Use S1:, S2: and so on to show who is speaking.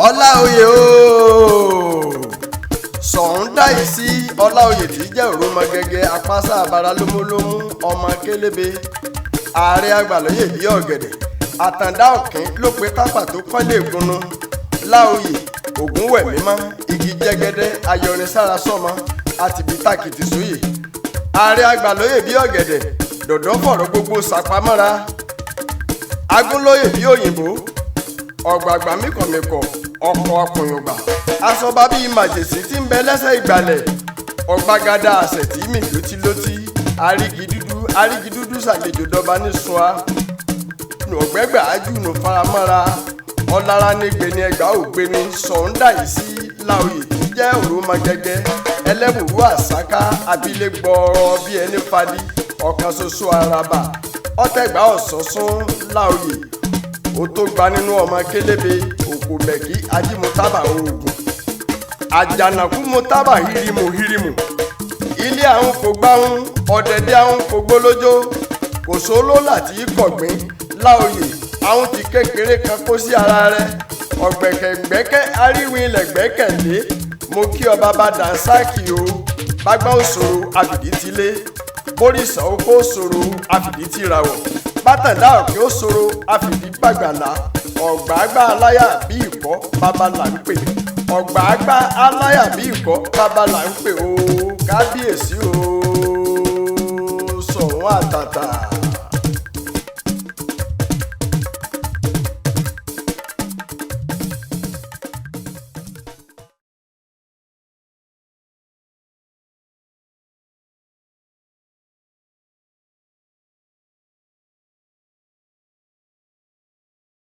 S1: Ọláoyè ooo, Ṣọ̀ún Dáìsí Ọláoyè tí jẹ́ òròmọgẹgẹ apáṣá abara lómúlómú ọmọ kélébé, ààrẹ àgbàlóyè bí ọ̀gẹ̀dẹ̀ àtàndá ọ̀kín ló pe tápà tó kọ́lé ìgúnnu. Láoyè Ògúnwẹ̀mímọ́ igi jẹ́gẹ́dẹ́ ayọrinsára sọ́mọ àtìbítàkìtì sóyè, ààrẹ àgbàlóyè bí ọ̀gẹ̀dẹ̀ dọ̀dọ̀ fọ̀rọ̀ gbogbo sàpamọ́ra, agúnlóyè bí òyìnbó, ọ̀gbàgbà míkọ̀míkọ̀ ọkọ̀ ọkùnyùngbà, asọba bíi màjèsí tí ń bẹ lẹ́sẹ̀ ìgbàlẹ̀, ọ̀gbagadà àṣẹ tí mì lótílótí, arígidúdú arígidúdú ṣàlejò dọba ní sùá, ọ̀gbẹ́gbà ájúnù faramọ́ra, ọ̀lára nígbè ní ẹgbàá ògbéni. Ṣọ̀ún Dáìsí Láoyè tí jẹ́ òròmọgẹgẹ ẹlẹ́bùrú àsáká abilé gbọ́ọ̀rọ̀ bí ẹni fadi, ọ̀kan ṣoṣo àràbà ọ̀tẹ̀gbà ọ̀sọ́sún. Láoyè ó tó gba nínú ọmọ kélébé òkò bẹ̀kí ajímọ̀tábà oògùn àjànàkú mọ̀tábà hírímù hírímù, ilé àwọn kò gbáhùn, ọ̀dẹ̀dẹ̀ àwọn kò gbólójó, kò sóló láti kọ̀gbìn. Láoyè àwọn ti kékeré kan kó sí ara rẹ̀, ọ̀gbẹ̀kẹ̀gbẹ̀kẹ̀ aríwìn ilẹ̀ gbẹ́kẹ̀lé. Mo kí ọba bá dànsákì o, bágbá òṣòro àfìdí ti lé, bóríṣà oko òṣòro àfìdí ti ràwọ̀, bátàndá òkè òṣòro àfìdí gbàgbàlà, ọ̀gbàgbà aláyà bí ìkọ́ bàbá là ń pè, ọ̀gbàgbà aláyà bí ìkọ́ bàbá là ń pè o, kábíyèsí o, Ṣọ̀ún àtàtà.